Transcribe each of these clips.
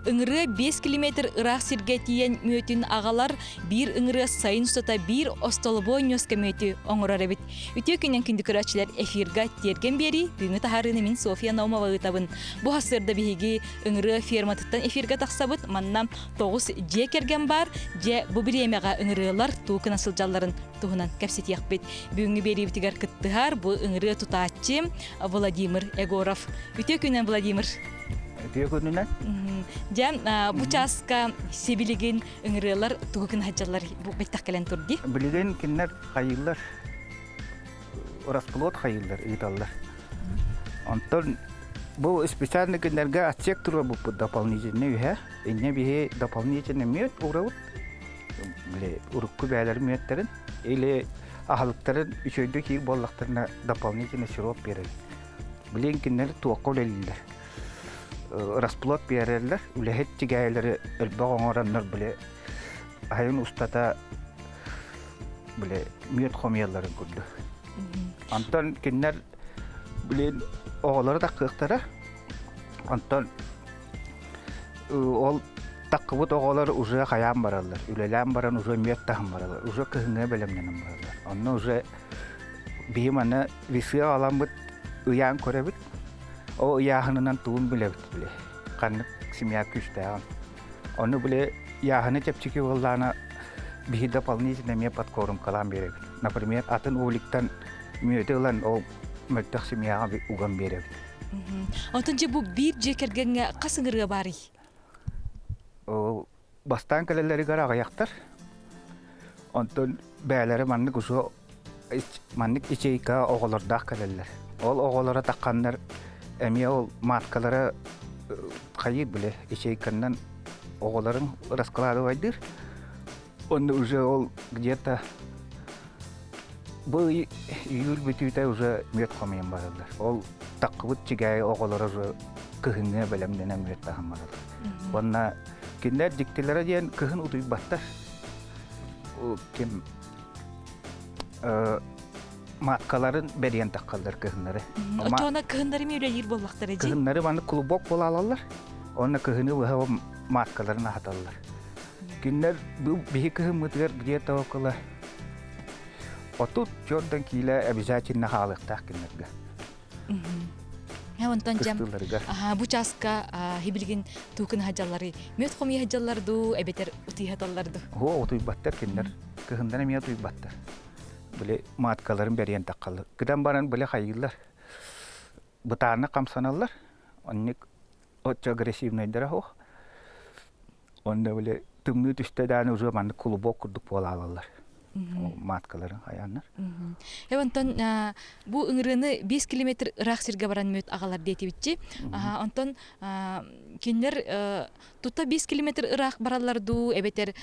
Ыҥырыа 5 километр ыраах сиргэ тиийэн мүөтүн аҕалар, биир ыҥырыа сайын устата биир остолобуой ньуоска мүөтү оҥорор эбит. Үтүө күнүнэн күндү көрөөччүлэр эфирга тиэргэн биэрии бүгүҥҥү таһаарыыны мин Софья Наумова ыытабын. Бу сарсыарда биһиги ыҥырыа ферматыттан эфирга тахсабыт. Манна тоҕус дьиэ кэргэн баар. Дьэ бу бириэмэҕэ ыҥырыалар туу гына сылдьалларын туһунан кэпсэтиэхпит. Бүгүҥҥү биэриибитигэр кыттыһар бу ыҥырыа тутааччы Владимир Егоров. Үтүө күнүнэн Владимир. Үтүө күнүнэн. Дьэ, бу чааска сибилигин ыҥырыалар тугу гына сылдьаллар бу бэттэх кэлэн турди? Билигин кинилэр хайыыллар, расплод хайыыллар, ыыталлар. Онтон бу специально кинилэргэ отсек туруорбуппут дополнительный үһэ. Инньэ биһи дополнительный мүөт уурабыт. Били урукку бээлэр мүөттэрин или аһылыктарын үчүгэйдик киир буоллахтарына дополнительный сироп биэрэбит. Билигин кинилэр туохха үлэлииллэр? Расплод биэрэллэр, үлэһит тигээйилэри элбэх оҥороннор били айын устата били мүөт хомуйалларын курдук. Онтон кинилэр билин оҕолору таккыахтара. Онтон ол таккыбыт оҕолор уже хайаан бараллар, үлэлээн баран уже мүөт таһан бараллар, уже кыһыҥҥа бэлэмнэнэн бараллар. Онно уже биһи маны весы аламмыт ыйаан көрөбүт. Ол ыйааһынынан тугун билэбит били. Ханнык семья күүстээҕин. Ону били ыйааһыны чэпчэки буоллаҕына биһи дополнительно эмиэ подкормкалаан биэрэбит. Например, атын уликтан мүөтү ылан ол мөлтөх семьяҕа уган биэрэбит. Онтон дьэ бу биир дьиэ кэргэҥҥэ хас ыҥырыа баарый? Бастаан кэлэллэригэр аҕыйахтар. Онтон бэйэлэрэ маннык усу маннык ячейка оҕолордоох кэлэллэр. Ол оҕолоро тахханнар эмиэ ол маткалара хайыы биле ячейканнан оҕолорун раскладывайдыыр. Онно уже ол где-то бу июль бүтүүтэ уже мүөт хомуйан бараллар. Ол таккыбыт чигээйи оҕолоро уже кыһыҥҥы бэлэмнэнэн мүөт таһан бараллар. Уонна кинилэр дьиктилэрэ диэн кыһын утуйбаттар. Ким маткаларын бэрийэн таххаллар кыһыннары. Оччоҕуна кыһыннары эмиэ үлэлиир буоллахтара дии? Кыһыннары маннык клубок буолалалар. Онно кыһыны быһа маткаларын аһаталлар. Кинилэр бу биһи кыһыммытыгар где-то около 34 киилэ обязательно хаалыахтаах кинилэргэ. Онтон дьэм бу чааска хибилигин туукун хаджаллары мүөт хомуйа хаджаллар дуу эбэтэр утуйхаталлар дуу? Оо, утуйбаттар кинилэр. Кыһындан эмиэ утуйбаттар. Били маткаларын бэриэн таххаллар. Кыдан баран били хайыыллар. Бытааннык хамсаналлар. Оннук оччо агрессивнайдара суох. Онно били тымныы түстэ дааны уже маннык клубок курдук буолаалаллар. Маткаларын хайааннар. Э онтон бу ыҥырыаны 5 километр ыраах сиргэ баран мүөт аҕалар диэтибитчи. Онтон кинилэр тута 5 километр ыраах бараллар дуу, эбэтэр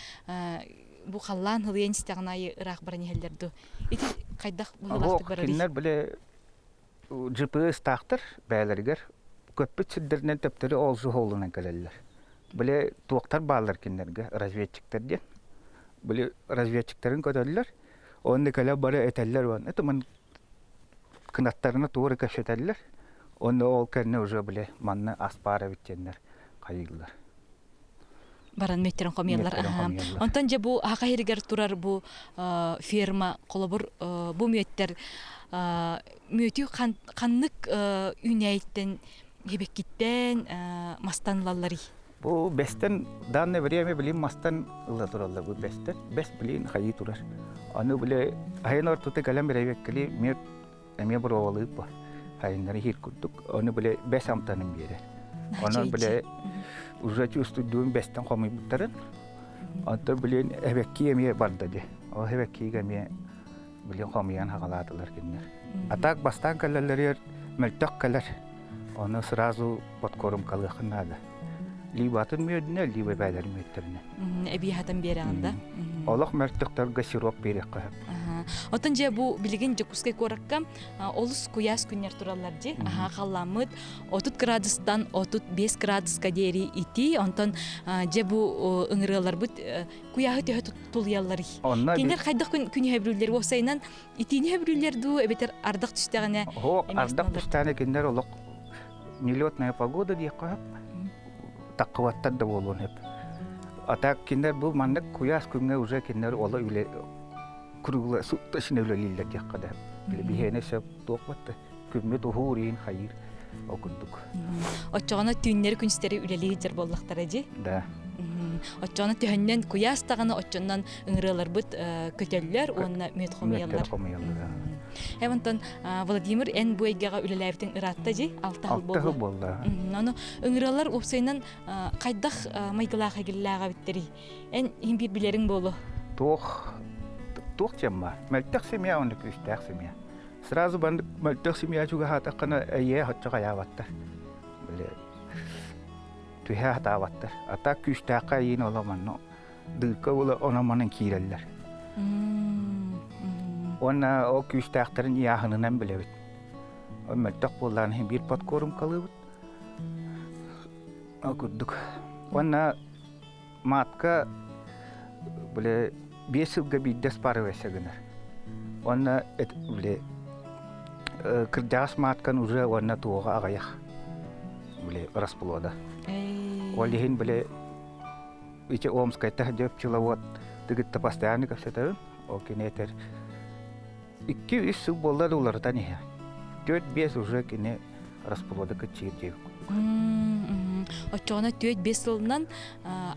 бу халлаан һылыйан истэҕин аайы ыраах баран иһэллэр дуу. Ити хайдах быһыылаахтык барарый? Кинилэр били GPS-таахтар бэйэлэригэр көппүт сирдэринэн төптөрү ол суһуолунан кэлэллэр. Били туохтар бааллар кинилэргэ разведчиктэр диэн. Били разведчиктарын көтөллөр. Онно кэлэ бары этэллэр уонна это ман кынаттарына тугу эрэ кэпсэтэллэр. Онно ол кэннэ уже били манна ас баар эбит диэннэр хайыыллар. Баран мүөттэрин хомуйаллар. Онтон дьэ бу аха иһигэр турар бу ферма холобур бу мүөттэр мүөтү ханнык үүнээйиттэн Хибеккиттэн мастан ылалларый? Бу бэстэн данное время билин мастан ыла тураллар бу бэстэн. Бэс билин хайыы турар. Аны били айын ортото кэлэн бирэбиэккэли мир эмиэ боруобалыып бар. Хайыннары хир курдук. Аны били бэс амтанын биэрэр. Онон били уже чувствуйдуун бэстэн хомуйбуттарын. Онтон билин эбэкки эмиэ барда ди. Ол эбэккигэ эмиэ билин хомуйан хагалаатылар кинилэр. А так бастаан кэлэллэригэр мөлтөх кэлэр. Ону сразу подкормкалыаххын наада. Либо атын мүөдүнэ, либо бээлэр мүөттэринэ. Эбии хатан биэрэҕин да? Олох мөлтөхтөргө сироп биэриэххэ сөп. Оттон дьэ бу билигин Дьокуускай куоракка олус куйаас күннэр тураллар дии. Аха халламмыт 30 градустан 35 градуска диэри итии. Онтон дьэ бу ыҥырыаларбыт куйааһы төһө тулуйалларый? Кинилэр хайдах күн күнү хөбүрүүллэр уопсайынан итиини хөбүрүүллэр дуу эбэтэр ардах түстэҕинэ Оһо, ардах түстэҕинэ кинилэр олох нелетная погода диэххэ сөп. Таххыбаттар да буолуон сөп. А так кинилэр бу маннык куйаас күҥҥэ уже кинилэр ола үлэ кругло суточно үлэлииллэр диэххэ да. Биһиэнэ сөп туох батта күммүт уһуур иһин хайыыр ол курдук. Оччоҕуна түүннэри күнүстэри үлэлии сылдьар буоллахтара дии. Да. Оччоҕуна төһөннөн куйаас даҕаны оччоннон ыҥырыаларбыт көтөллөр уонна мүөт хомуйаллар. хомуйаллар. Э онтон Владимир эн бу эйгэҕэ үлэлээбитиҥ ыраатта дии 6 жыл буолла. 6 жыл буолла. Ону ыҥырыалар уопсайынан хайдах майгылаах эгиллээх эбиттэрий? Эн иһин биир билэриҥ буолуо. Туох туох диэн Мөлтөх семья уонна күүстээх семья. Сразу баннык мөлтөх семья чугаһаатаххына эйээ хоччо хайаабаттар. Били түһэ хатаабаттар. А так күүстээххэ эйиин оло манна дыыкка була онон-манан киирэллэр. Уонна ол күүстээхтэрин ыйааһынынан билэбит. Ол мөлтөх буоллаҕына иһин биир подкорумкалыыбыт. Ол курдук. Уонна матка били 5 сылга биирдэ спарывайся гынар. Уонна били кырдьаҕас маткан уже уонна туоҕа аҕыйах били расплода. Ол иһин били ити Омскайта сылдьар пчеловод тыгытта постоянно кэпсэтэбин. Ол кини этэр 2-3 сыл буолла да уларытан иһэ. 4-5 уже кини расплода кыччыыр диэбит курдук. Оччоҕуна 4-5 сылынан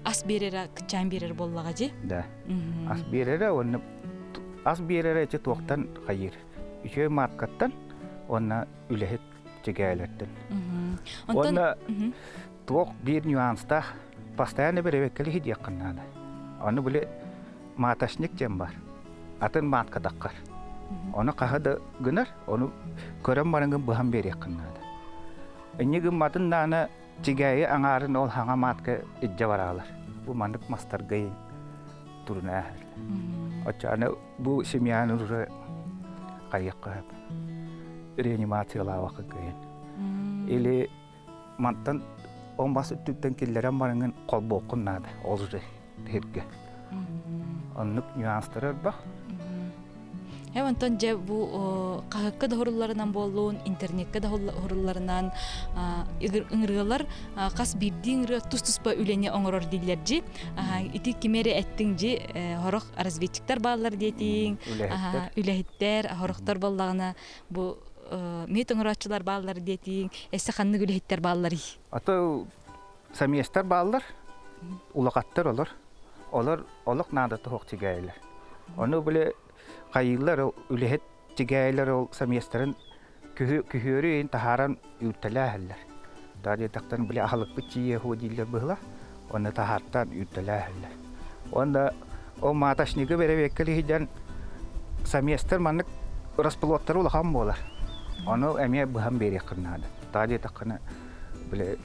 ас биэрэрэ кыччаан биэрэр буоллаҕа дии? Да. Ас биэрэрэ уонна ас биэрэрэ ити туохтан хайыыр? Үчүгэй маркаттан уонна үлэһит чигээлэртэн. Уонна туох биир нюанстаах постоянно бэрэбиэркэлиһи диэххин наада. Ону били маточник диэн бар. Атын матка таххар. Ону хаһа да гынар, ону көрөн бараҥҥын быһан биэриэххин наада. Инньэ гымматын даҕаны чигээйи аҥаарын ол хаҥа матка илдьэ бараалар. Бу маннык мастарга турунаа. Оччоҕуна бу семьяны уже хайыахха сөп. Реанимациялаабакка кыайан. Или мантан он бас өттүттэн киллэрэн бараҥҥын холбуоххун наада ол уже сиргэ. Оннук нюанстары элбэх. Э онтон дьэ бу хаһыкка да уһурулларынан буоллун, интернеккэ да уһурулларынан ыҥырыалар хас биирдии ыҥырыа тус-туспа үлэни оҥорор дииллэр дьи. Ити кими эрэ эттиҥ дьи, сорох разведчиктар бааллар диэтиҥ, үлэһиттэр, сорохтор буоллаҕына бу миэт оҥорооччулар бааллар диэтиҥ, эссе ханнык үлэһиттэр баалларый? Ато самиестар бааллар, улахаттар олор. Олор олох наадата суох тигээйлэр. Ону били хайыыллар үлэһит тигээйлэр ол самиестарын күһүөрү иһин таһааран үүртэлээһэллэр. Таа диэтэхтэн били аһылыкпыт тиийиэ хуо дииллэр быһыла. Онно таһаартаан үүртэлээһэллэр. Уонна ол маточнигы бэрэбиэккэлиһидэн самиестар маннык расплодтара улахан буолар. Ону эмиэ быһан биэриэххин наада. Таа диэтэххинэ били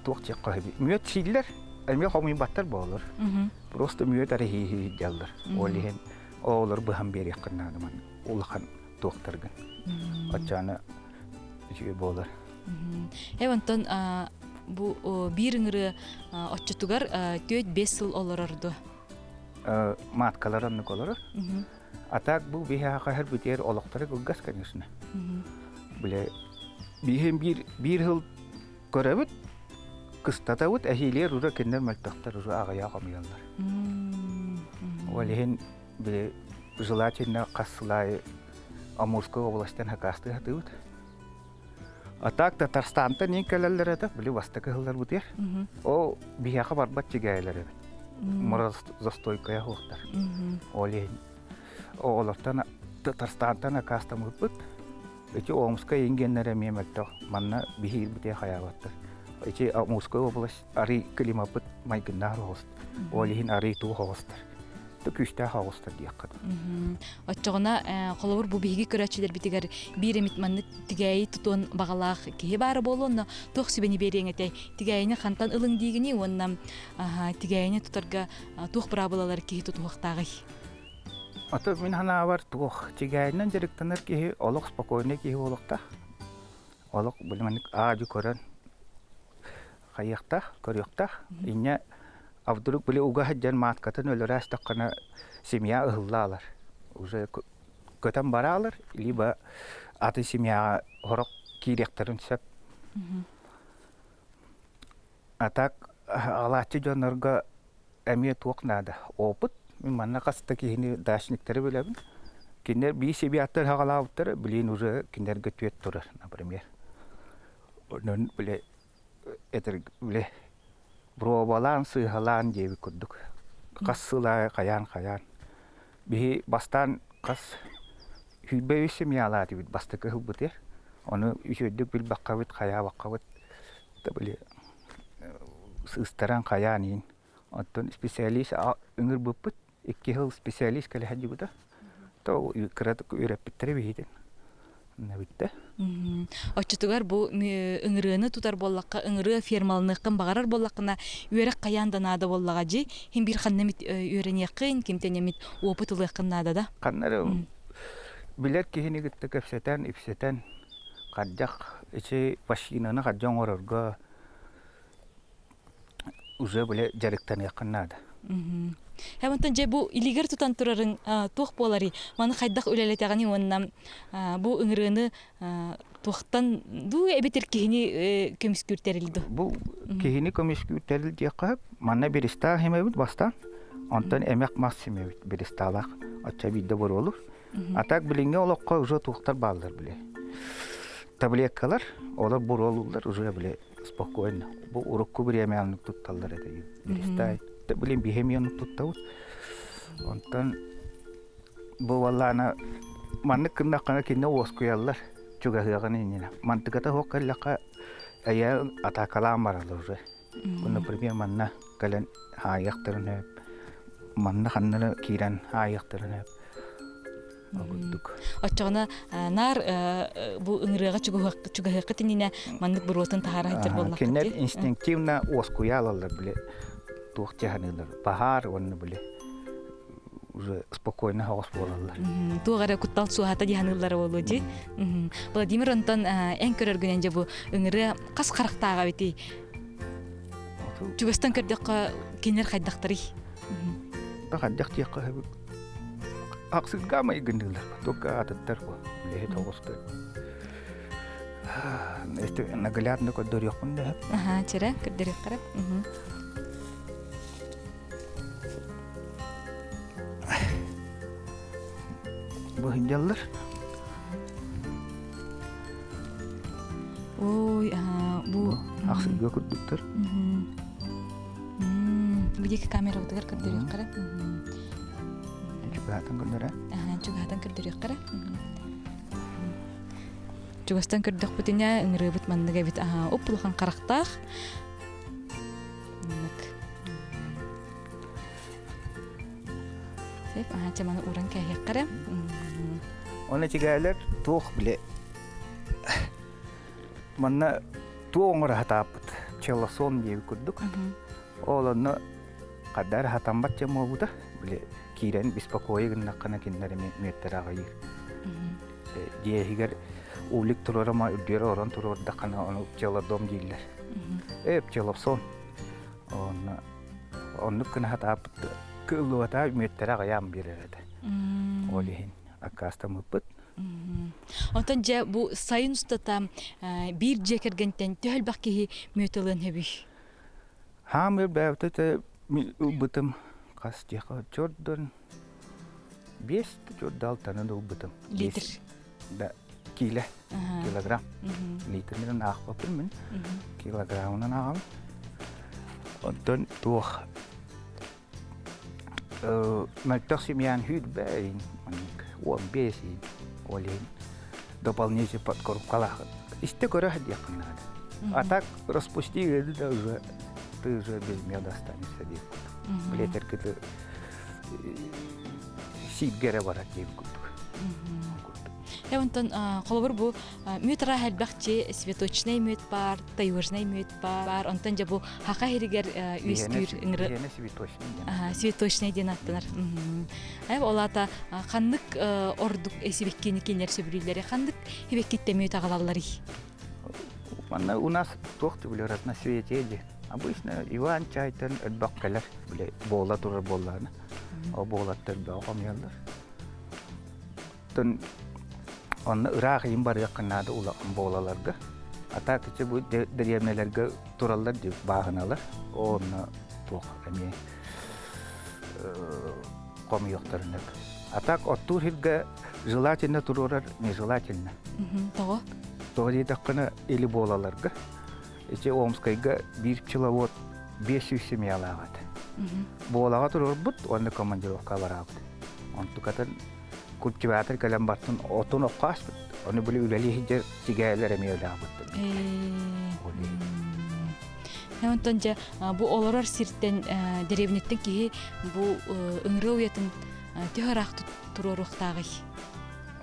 туох диэххэ сөбүй? Мүөт сииллэр, эмиэ хомуйбаттар буолар. Просто мүөт эрэ иһииһиидэллэр. Ол иһин оҕолор быһан биэриэххин наада маннык улахан туохтаргын. Оччону үчүгэй буолар. Э онтон бу биир ыҥырыы оччотугар 4-5 сыл олорор дуо? Маткалар оннук олорор. А так бу биһиэхэ бүтэр олохторо кылгас, конечно. Бile биһин биир биир сыл көрөбүт, кыстатабыт, эһиилиэр уже кинилэр мөлтөхтөр, уже аҕыйах хомуйаллар. Ол иһин били желательно хас сыл аайы Амурскай областан хакаастыы сатыыбыт. А так Татарстантан иин кэлэллэр этэ, били бастакы сылларбытыгар. Ол биһиэхэ барбат чигээйлэр эбит. Морозостойкая суохтар. Ол иһин оҕолортон Татарстантан акаастаммыппыт. Ити Омскай ингеннэрэ эмиэ мөлтөх. Манна биһиирбитэ хайаабаттар. Ити Амурскай область арый климаппыт майгыннаах оҕус. Ол иһин арый туох оҕустар. Күүстээх оҕустар диэххэ. Оччоҕуна холобур бу биһиги көрөөччүлэрбитигэр биир эмит маннык тигээйи тутуон баҕалаах киһи баара буолуо онно туох сүбэни биэриэҥ этэй? Тигээйини хантан ылыҥ диигиний уонна тигээйини тутарга туох быраабылалары киһи тутуһуохтааҕый? Ото мин санаабар туох тигээйинэн дьарыктанар киһи олох спокойный киһи буолуохтаах. Олох били маннык аа-дьу көрөн хайыахтаах, көрүөхтээх. Инньэ а вдруг били уга сылдьан мааткатын өлөрө астаххына семья ыһылла Уже көтөн бараалар, либо атын семьяҕа сорох киириэхтэрин сөп. А так аҕалааччы дьоннорго эмиэ туох наада? Опыт. Мин манна хас да киһини дачниктары билэбин. Кинилэр биир себяттар аҕалаабыттара, билигин уже кинилэргэ түөрт турар, например. Онон били этэр били боруобалаан, сыыһалаан диэбит курдук. Хас сыл аайы хайаан-хайаан. Биһи бастаан хас 103 семьялаатыбыт бастакы ылбытыгар. Ону үчүгэйдик билбэххэбит, хайаабаккабыт били сыыстаран хайаан иин. Оттон специалист ыҥырбыппыт, икки сыл специалист кэлэ сылдьыбыта. То кыратык үөрэппиттэрэ биһитин. Бүттэ. Оччотугар бу ыҥырыаны тутар буоллахха, ыҥырыа фермаланыаххын баҕарар буоллаххына, үөрэх хайаан да наада буоллаҕа дьи. Хин биир ханна эмит үөрэниэххин, кимтэн эмит опыт ылыаххын наада да. Ханна эрэ билэр киһини кытта кэпсэтэн, ипсэтэн, хардьах ичи вощинаны хардьа оҥорорго уже билэ дьарыктаныаххын наада. Онтон дьэ бу илигэр тутан турарыҥ туох буоларый? Маны хайдах үлэлэтэҕиний уонна бу ыҥырыаны туохтан дуу эбэтэр киһини көмүскүүр тэрил дуу? Бу киһини көмүскүүр тэрил диэххэ сөп. Манна биристаах имэбит бастаан, онтон эмэх мас симэбит биристаалаах оччо биирдэ боруолур. А так билиҥҥи олоххо уже туохтар бааллар били. Таблеткалар, олор буруолууллар уже били спокойно. Бу урукку бириэмэ тутталлар этэ. Биристай. Билин биһи эмиэ туттабыт. Онтон бу валлаана маннык гыннаххына кинини уоскуйаллар чугаһыаҕын иннинэ. Мантыката суох кэллэххэ эйэ атаакалаан бараллар уже. Бу например манна кэлэн хаайыахтарын сөп, манна ханна эрэ киирэн хаайыахтарын сөп. Ол курдук. Оччоҕуна наар бу ыҥырыаҕа чугаһыаххыт иннинэ маннык буруотун таһаара сылдьар буоллаххыт Кинилэр инстинктивно уоскуйа алаллар били туох дьаһаныылар баһаар уонна били уже спокойно соҕус буолаллар. Туох эрэ куттал суоһата дьаһаныыллара буолуо дии. Владимир онтон эн көрөргүнэн дьэ бу ыҥырыа хас харахтааҕа эбитий? Чугастан көрдөххө кинилэр хайдахтарый? Хайдах диэххэ сөбүй? Ахсырга майгыныылар, только атыттар бу үлэһит оҕустар. Наглядно көрдөрүөхпүн да сөп. Аха, чэрэ, көрдөрүөххэ Бу сылдьаллар. Ой, бу ахсырга курдуктар. Бу диэки камерабытыгар көрдөрүөххэ Чугаһатан көрдөрө. Чугаһатан көрдөрүөххэ Чугастан көрдөхпүтүнэ ыҥырыыбыт маннык эбит. Уп улахан харахтаах. Маннык. Сеп, аха, чаманы уран кээһиэххэ Оны тигэлер туох биле манна туох оҥоро хатааппыт челосон диэби курдук. Ол онно хаддар хатаммат дьэ буолбута. Били киирэн беспокойы гыннаххына кинилэр эми мүөттэрэ аҕыйыыр. Дьиэһигэр улик туруорама үрдүөр орон туруордаххына ону пчелодом дииллэр. Э пчеловсон. Онно оннук гына хатааппыт кыыллыбата мүөттэрэ аҕыйаан биэрэр этэ. Ол иһин аккаастаммыппыт. Онтон дьэ бу сайын устата биир дьиэ кэргэнтэн төһө элбэх киһи мүөт ылыан сөбүй? Хаамыр бэйэбитэ ылбытым хас диэхэ чордон биэс чорда алтанын ылбытым. Литр? Да, киилэ, килограмм. Литринэн аахпаппын мин. Килограммынан ааҕабын. Онтон туох мөлтөх семьян сүүрбэ маннык 15 ол иһин дополнительный подкормкалаах истэ көрө сылдьыаххын наада. А так распусти ыалы да уже ты уже без меда останешься диэх курдук. Билетер сииргэ эрэ барар диэбит курдук. Э онтон холобур бу мүөт арааһа элбэх дьиэ цветочный мүөт баар, таежный мүөт баар. Онтон дьэ бу хаха иһигэр үөскүүр ыҥыры цветочный диэн аттанар. Ол аата ханнык ордук сибэккини кинилэр сөбүлүүллэри, ханнык сибэккиттэн мүөт аҕалалларый? Манна у нас туох түбүлэр разноцветие диэн. Обычно Иван чайтан элбэх кэлэр, бile буола турар буоллаҕына. Ол буолаттар элбэҕи хомуйаллар. Оттон онно ыраах иһин барыахха наада улахан буолаларга. А так ити бу дэриэбинэлэргэ тураллар дии бааһыналар. Онно туох эмиэ хомуйуохтарын сөп. А так оттуур сиргэ желательно туруорар нежелательно. Тоҕо? Тоҕо диэтэххинэ или буолаларга. Ити Омскайга биир пчеловод 500 семьялаах этэ. Буолаҕа туруорбут уонна командировка бараабыт. Онтукатын культиватор кэлэн бартын отун окко аспыт. Ону били үлэлии сылдьар тигээйлэр эмиэ үлээбиттэр. Онтон дьэ бу олорор сиртэн деревняттан киһи бу ыҥырыы уйатын төһө ыраах туруоруохтааҕый?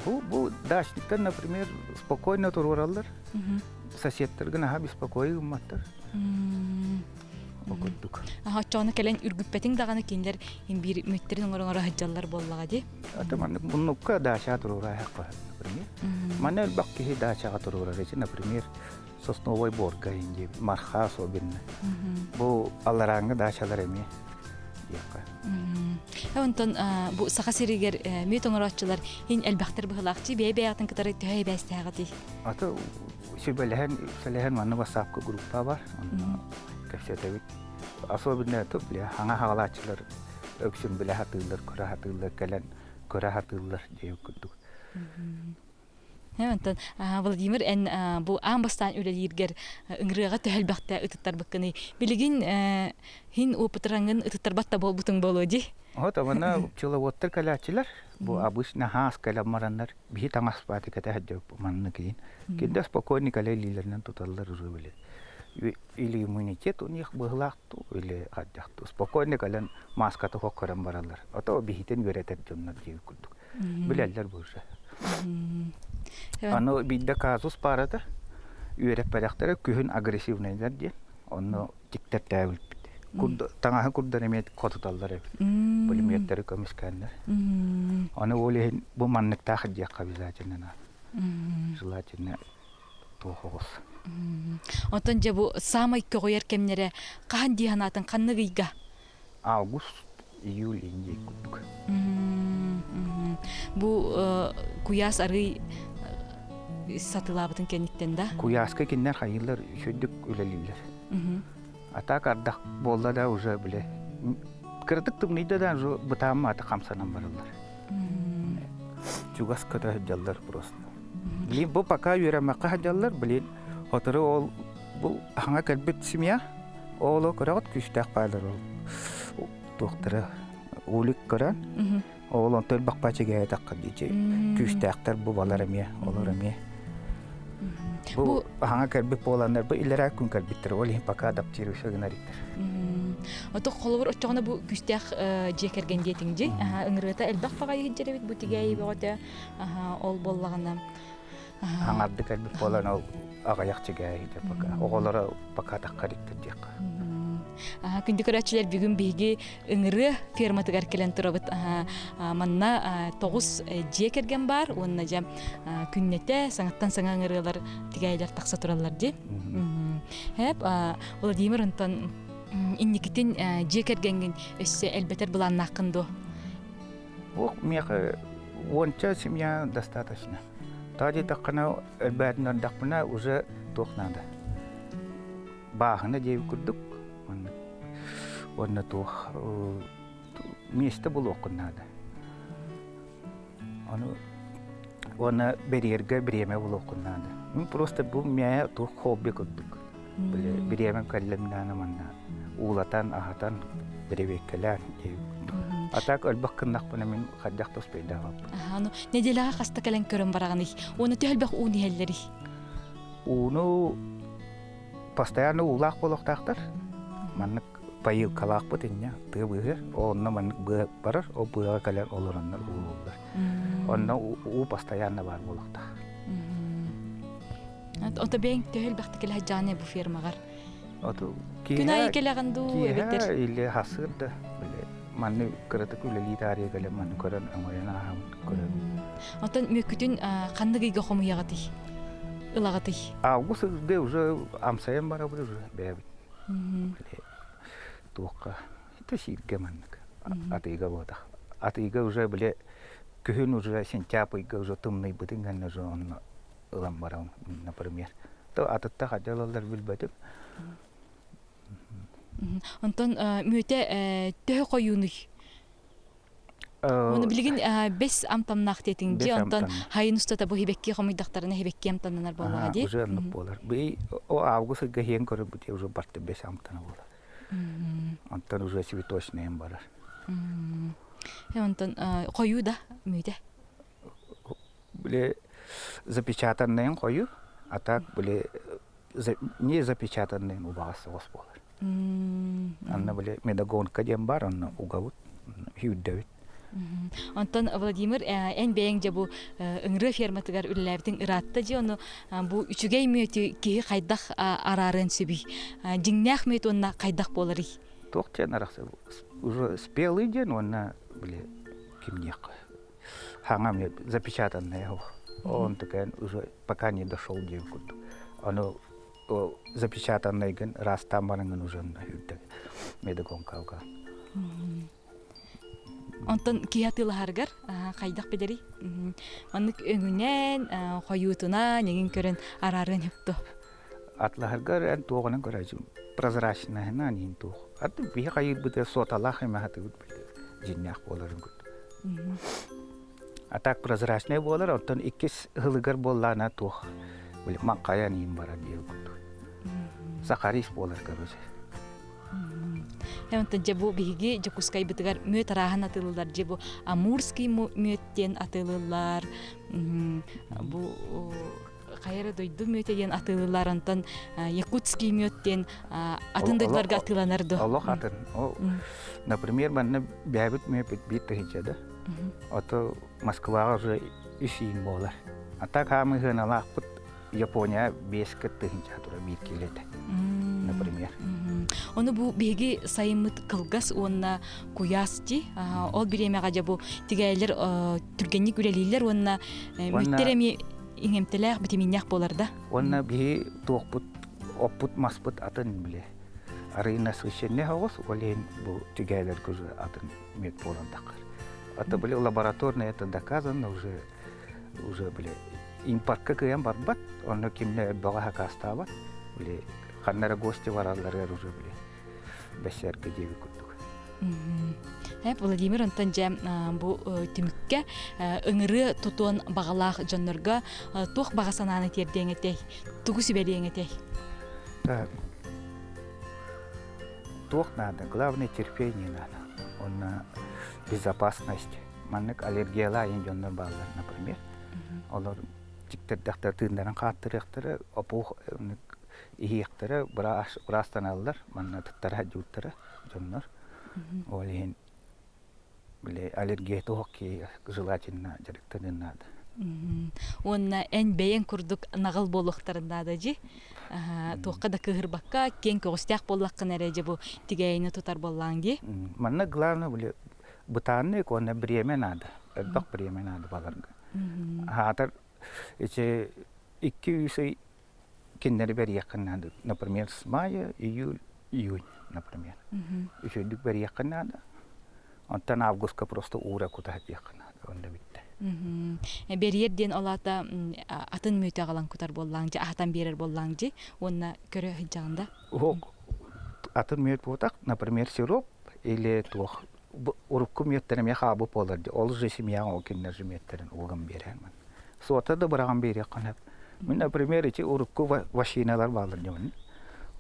Бу, бу дачниктар, например, спокойно туруораллар. Соседтаргын аһа беспокойы гымматтар. Ол курдук. Оччоҕуна кэлэн үргүппэтиҥ даҕаны кинилэр биир мүттэрин оҥоро-оҥоро сылдьаллар буоллаҕа дии. Аты маннык муннукка дача туруораайахха, например. Манна элбэх киһи дачаҕа туруорар ити, например, Сосновой Борга инди Марха особенно. Бу алларааҥҥы дачалар эмиэ диэххэ. Онтон бу Саха сиригэр мүөт оҥорооччулар иһин элбэхтэр быһылаахчы бэйэ-бэйэҕитин кытары төһө эбээстээҕитий? Аты сүбэлэһэн, үпсэлэһэн манна бассаапка группа бар. Онно кэпсэтэбит. Особенно туп бile хаҥа хаҕалааччылар өксүн билэ сатыыллар, көрө сатыыллар, кэлэн көрө сатыыллар диэбит курдук. Онтон Владимир, эн бу аан бастаан үлэлииргэр ыҥырыаҕа төһө элбэхтэ ытыттарбыккыный? Билигин хин опытыраҥын ытыттарбат да буолбутуҥ буолуо дии? Вот манна пчеловодтар кэлээччилэр. Бу обычно хаас кэлэн бараннар биһи таҥас бааты кэтэ сылдьыбыт маннык иһин. Кинилэр спокойно кэлэ илиилэринэн туталлар уже били. Или иммунитет у них быһылаах туу, или хайдах туу. Спокойно кэлэн маската хох көрөн бараллар. Ото биһитин үөрэтэр дьоннор диэбит курдук. Билэллэр бу уже. Аны биирдэ казус баарата үөрэппэтэхтэрэ күһүн агрессивныйдар диэн. Онно тиктэртээбиппит. Таҥаһы курдан эмиэ хотуталлар эбит. Пулеметтеры көмүскээннэр. Аны ол иһин бу манныктаах диэххэ обязательно надо. Желательно туох оҕус. Онтон дьэ бу саамай көҕүйэр кэмнэрэ хаһан дии санаатын ханнык ыйга? Август, июль индии курдук. Бу куйаас арый сатылаабытын кэнниттэн да? Куйааска кинилэр хайыылар үчүгдүк үлэлииллэр. А так ардах буолла да уже бile кыратык тымныйда да уже бытаамма аты хамсанан бараллар. Чугас көтө сылдьаллар просто. Блин, бу пока үөрэммэккэ сылдьаллар, блин, сотору ол бу хаҥа кэлбит семья Ооло көрөҕүт күүстээх баалар ол туохтара улик көрөн ол онтон элбэх чигээтэххэ дии күүстээхтэр бу балар эмиэ олор эмиэ бу аһаҥа кэлбит буоланнар бу иллэрээ күн кэлбиттэр ол иһин пока адаптируйся гынар иттэр Ото холобур оччоҕуна бу күүстээх дьиэ кэргэн диэтиҥ дии ыҥырыата элбэх баҕайы иһдьэр эбит бу тигээйи бөҕөтө ол буоллаҕына Хаҥардык кэлбит буолан ол аҕыйах чигээһитэ пока оҕолоро пока таххарыктар диэххэ. Күндү көрөөччүлэр бүгүн биһиги ыҥырыа ферматыгар кэлэн турабыт. Манна тоҕус дьиэ кэргэн баар уонна дьэ күннэтэ саҥаттан саҥа ыҥырыалар тигээйлэр тахса тураллар дии. Хэп Владимир онтон инникитин дьиэ кэргэҥҥин өссө элбэтэр былааннааххын дуо? Ох, миэхэ уонча семья достаточно. Тоҕо диэтэххинэ, элбээтин ардахпына уже туох наада. Бааһына диэбит курдук маннык уонна туох миэстэ булуоххун наада. Ону уонна бэрийэргэ бириэмэ булуоххун наада. Мин просто бу миэхэ туох хобби курдук. Бириэмэм кэллэмнээнэ манна уулатан, аһатан, бэрэбиэккэлээн А так өлбөх гыннахпына мин хайдах да успейдаабаппын. Аны неделяҕа хаста кэлэн көрөн бараҕыный? Уонна төһө элбэх уун иһэллэрий? Ууну постоянно уулаах буолуохтаахтар. Маннык поилкалаахпыт инньэ тыа быыһыар. Онно маннык быа барар, ол быаҕа кэлэн олороннор уулууллар. Онно уу постоянно баар буолуохтаах. Ото бэйэҥ төһө элбэхтик кэлэ сылдьаҕыный бу фермаҕар? Ото Күн аайы кэлэҕин дуу эбэтэр? Киэһэ или хасыыр да били манны кыратык үлэлии таарыйа кэлэн манны көрөн өҥөйөн ааһабын көрөбүн. Оттон мүөккүтүн ханнык ыйга хомуйаҕытый? Ылаҕытый? Август ыйга уже амсайан барабыт уже бэйэбит. Туохха это сииргэ маннык атыыга буотах. Атыыга уже били күһүн уже сентябрь ыйга уже тымныйбытын кэннэ уже онно ылан барабын, например. То атытта хадьа ылаллар билбэтим. Онтон мүөтэ төһө хойуунуй? Уонна билигин бэс амтаннаах диэтиҥ дии, онтон хайын устата бу хибэкки хомуйдахтарына хибэкки амтаннанар буоллаҕа дии. Уже оннук буолар. Би о август ыйга иһэн көрөрбүт уже барты бэс амтана буолар. Онтон уже цветочный барар. Онтон хойуу да мүөтэ? Били запечатанныйын хойуу, а так били не запечатанныйын убаҕас соҕус буолар. Анна били медогонка диэн бар, онно угабыт, сүүрдэбит. Онтон Владимир, эн бэйэҥ дьэ бу ыҥырыа ферматыгар үлэлээбитиҥ ыраатта дии, ону бу үчүгэй мүөтү киһи хайдах араарыан сөбүй? Дьиҥнээх мүөт уонна хайдах буоларый? Туох диэн арахсар? Уже спелый диэн уонна били кимниэххэ хаҥа мүөт запечатанная он такая уже пока не дошел диэн курдук. Ону запечатанныйгын ыраастаан бараҥҥын уже үрдэ медогонкалга. Онтон киһи атыылаһарыгар хайдах билэрий? Маннык өҥүнэн, хойуутунан, эҥин көрөн араарыан сөптө. Атлаһаргар эн туоҕунан көрөөчүм прозрачноһынан иһин туох. Аты биһи хайыырбыты суоталаах эмэ хатыбыт дьиннээх буоларын курдук. А так прозрачный буолар, оттон иккис ыһылыгар буоллаана туох били маҥхайан иин барар диир курдук. Сахарис буолар короче. Онтон дьэ бу биһиги Дьокуускайбытыгар мүөт арааһын атыылыылар. Дьэ бу Амурский мүөт диэн атыылыыллар. Бу хайа эрэ дойду мүөтэ диэн атыылыыллар. Онтон Якутский мүөт диэн атын дойдуларга атыыланар дуо? Олох атын. Например, манна бэйэбит мүөппүт биир тыһыынча да. Ото Москваҕа уже үс иин буолар. А так хаамыы сыаналаахпыт Япония 5 тыһыынча тура биир киилэтэ, например. Ону бу биһиги сайыммыт кылгас уонна куйаас дии. Ол бириэмэҕэ дьэ бу тигээйлэр түргэнник үлэлииллэр уонна мүттэр эмиэ иҥэмтэлээх, битиминнээх буолар да. Уонна биһи туохпут, оппут маспыт атын биле. Арыы насыщенный соҕус, ол иһин бу тигээйлэргэ уже атын мед буолан таххар. Это были лабораторно это доказано уже уже били импортка кыайан барбат, онно кимне бөҕө хакаастаабат, били ханна эрэ гости баралларыгар уже били бэссэргэ диэби курдук. Владимир онтон дьэ бу түмүккэ ыҥырыы тутуон баҕалаах дьоннорго туох баҕа санааны тиэрдиэҥ этэй? Тугу сүбэлиэҥ этэй? Туох наада? Главное терпение надо. Онно безопасность. Маннык аллергиялаах айан дьоннор бааллар, например. Олор дьиктэрдэхтэр тыыннарын хааттарыахтара, опух иһиэхтэрэ, быраастаналлар, манна тыттара сылдьыбыттара дьоннор. Ол иһин били аллергия туох киһи желательно дьарыктаныан наада. Уонна эн бэйэҥ курдук наҕыл буолуохтарын наада дьи. Туохха да кыыһырбакка, киэҥ көҕүстээх буоллаххына эрэ дьэ бу тигээйини тутар буоллаҥ дии. Манна главное били бытааннык уонна бириэмэ наада. Элбэх бириэмэ наада баларга. Аатар ити 2-3 ый кинилэри бэриэххин наада. Например, с мая, июль, июнь, например. Үчүгэйдик бэриэххин наада. Онтон августка просто уура кута сатыаххын наада. Онно бүттэ. Бэриэр диэн ол аата атын мүөтү аҕалан кутар буоллаҥ дьи, аһатан биэрэр буоллаҥ дьи уонна көрө сылдьаҕын да? Уһук атын мүөт буотах, например, сироп или туох урукку мүөттэр эмиэ хаалбыт буолар дии. Ол же семьяҕа ол кинилэр же мүөттэрин уган биэрэр. Суота да быраҕан биэриэххин сөп. Мин, например, ити урукку машиналар бааллар дьон.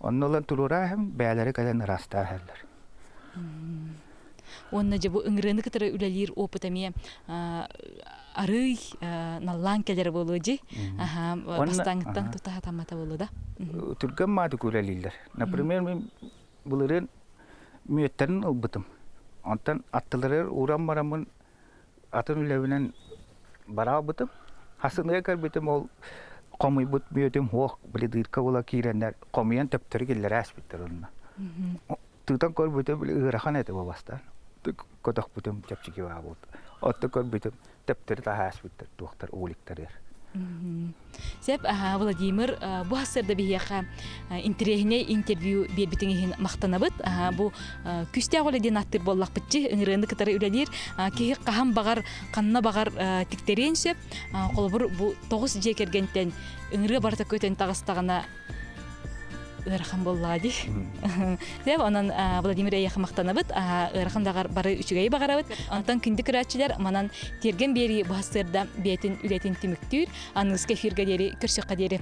Онно ылан туруорааһым, бэйэлэрэ кэлэн ыраастааһаллар. Уонна дьэ бу ыҥырыаны кытары үлэлиир опыт эмиэ арыый наллаан кэлэр буолуо дии. Бастааҥҥыттан тута сатаммата буолуо да. Түргэн маатык үлэлииллэр. Например, мин былырыын мүөттэрин ылбытым. Онтон аттыларыгар ууран бараммын атын үлэбинэн бараабытым. Хасыныга кэлбитим ол хомуйбут мүөтүм суох, били дырка була киирэннэр хомуйан төптөрү киллэрэ ааспыттар онно. Тыытан көрбүтүм били ыарахан этэ бу бастаан. Көтөхпүтүм чэпчэки баабыт. Отто көрбүтүм төптөрү таһааспыттар туохтар уликтарыгар. Сеп, Владимир, бу сарсыарда биһиэхэ интэриэһинэй интервью биэрбитиҥ иһин махтанабыт. Бу күүстээх үлэ диэн ааттыыр буоллахпытчы, ыҥырыаны кытары үлэлиир. Киһи хаһан баҕар, ханна баҕар тиктэриэн сөп. Холобур, бу 9 дьиэ кэргэнтэн ыҥырыа барыта көтөн таҕыстаҕына, Ыарахан буоллаҕа дии. Дьэ, онон Владимир эйиэхэ махтанабыт, ыарахан даҕар бары үчүгэйи баҕарабыт. Онтон күндү көрөөччүлэр манан тиэргэн биэрии быһастыарда бэйэтин үлэтин түмүктүүр. Аныгыскы эфиргэ диэри көрсүөххэ диэри.